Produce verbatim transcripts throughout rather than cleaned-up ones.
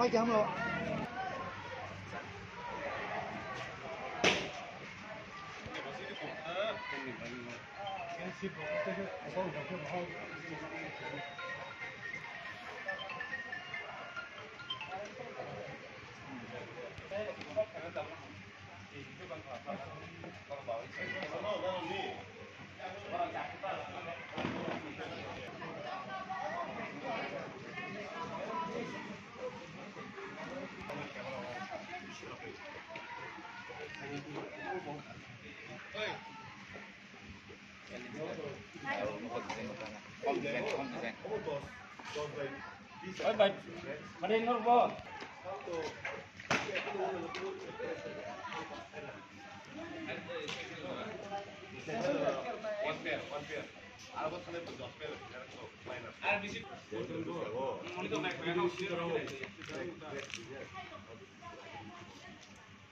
Oi, bai. Mane norok bo.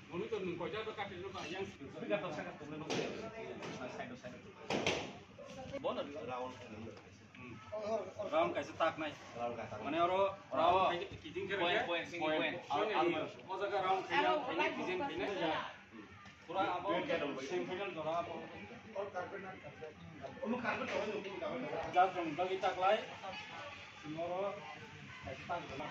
Monitor nung koita to katil no ba yang side side to side to. Bono round. Round kaisa tak nai. Mane oro round kaisa kiting khe point, point, single point. O jaga round khaina, khaina design khaina. Pura abo semifinal jora abo. Jal jong dagi tak lai. Oro kaisa tak jora.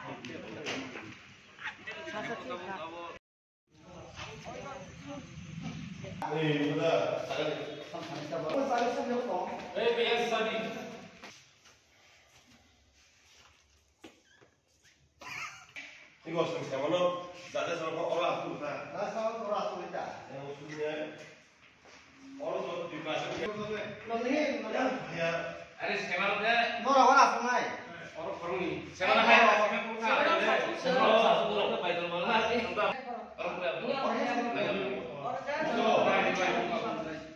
Iko sing semano, jate semano ora aku ta. Na sa ora aku ta. Yang usulnya, ora so di bahasa. Nani, nani. Ya. Are semano de. Nora ora aku nai. Oro khoroknwi. Semana hai.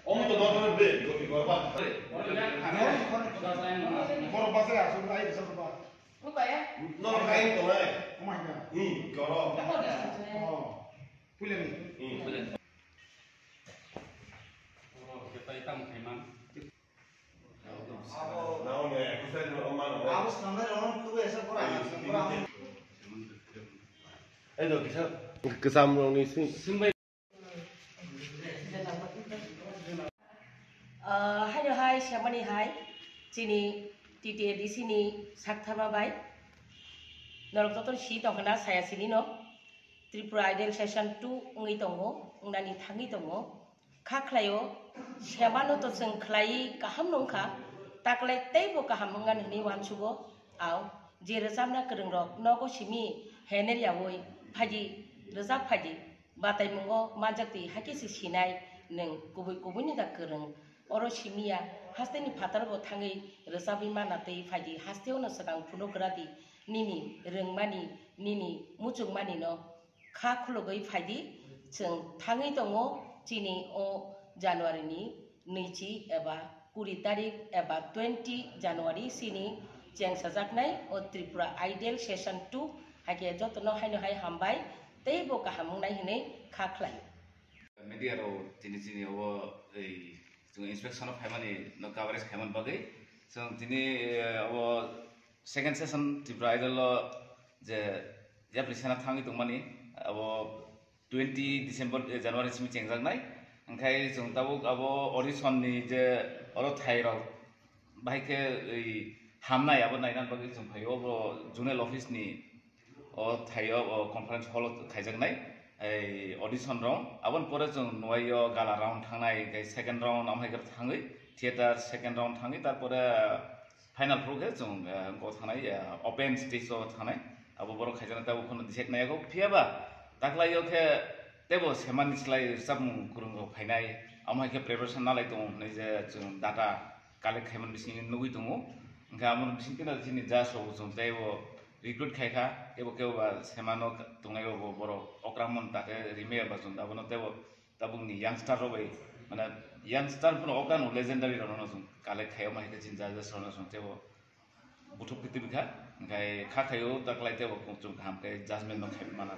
Omo to dor dor be, gopi gorba. Borok basa ya, so ai bisa ba. No, hai to nai. Kuma ya. Hmm, goro. Oh. Pulani. Hmm. Oro ketai tam khaiman. Kwcham rokni sing. Ah, haino hai, semani hai, chini T T A D C ni sakthama bai. Norok joto si tongkhana saya sini no. Tripura Idol Session two wngwi tongo, wngnani thangwi tongo. Kha khlaio, semano to chwng khlaiwi kaham nungkha, taklai teibo kaham wngnani hwnwi uansugo. Au, je rwchapna kwrwngrok nogo simi hener yaui phaidi, rwchap phaidi, bataimungo manjaktwi hakhe se sinai nwng kubui kubuini da kwrwng. Oro simiya, hasteni phatarbo thangwi rwchapwi manatwi phaidi, hasteono swkang phunuk radi, nini rwngmani, nini muchungmanino. Kha khulugwi phaidi, chwng thangwi tongo chini o January ni nwichi eba kuri tarik eba twenty January chini chengsajaknai o Tripura Idol Session two, haikhe jotono haino hai hambai teibo kaham wngnai hwnwi kha khlaio. Media rok tini chini obo ei chwng inspection o phaimani no coverage khaimani bagwi chwng tini, eh, obo second session Tripura Idol o je yapri sena thangwi tongmani, abo twenty December, eh, January simi chengjaknai. Hwnkhe chwng tabuk abo audition ni je oro thai rok bahai khe ei hamnai abo naina bagwi chwng phaio, obo zonal office ni o thaio, o conference hall o khaijaknai ei audition round. Aboni pore chwng nuaio gala round thangnai, hwnkhe second round amo hai khe thangwi theater second round thangwi, tarpore final phuru khe chwng, eh, go thangnai, eh, open stage o thangnai. Abo borok khaijaknai tabuk phano decide naiyago. Phiyaba taklaio khe teibo semani slai rwchapmung kwrwng rok phainai, amo hai khe preparation nalai tongo hwnwi je chwng data collect khaimani bisingni nugwi tongo. Hwnkhe amo bising kheno chini judge rok bo chwng teibo recruit khai kha, teibo kebo ba semano tongnai rok bo borok okra mon ta khe rimaya ba chwng abono teibo tabukni youngster rok bai, mane, youngster phano okra no legendary rok no chwng collect khai, omo hai khe chini judges rok no chwng teibo buthuk khe twi kha, hwnkhe kha khaio taklai teibo chwng kaham khe judgment no khai mano.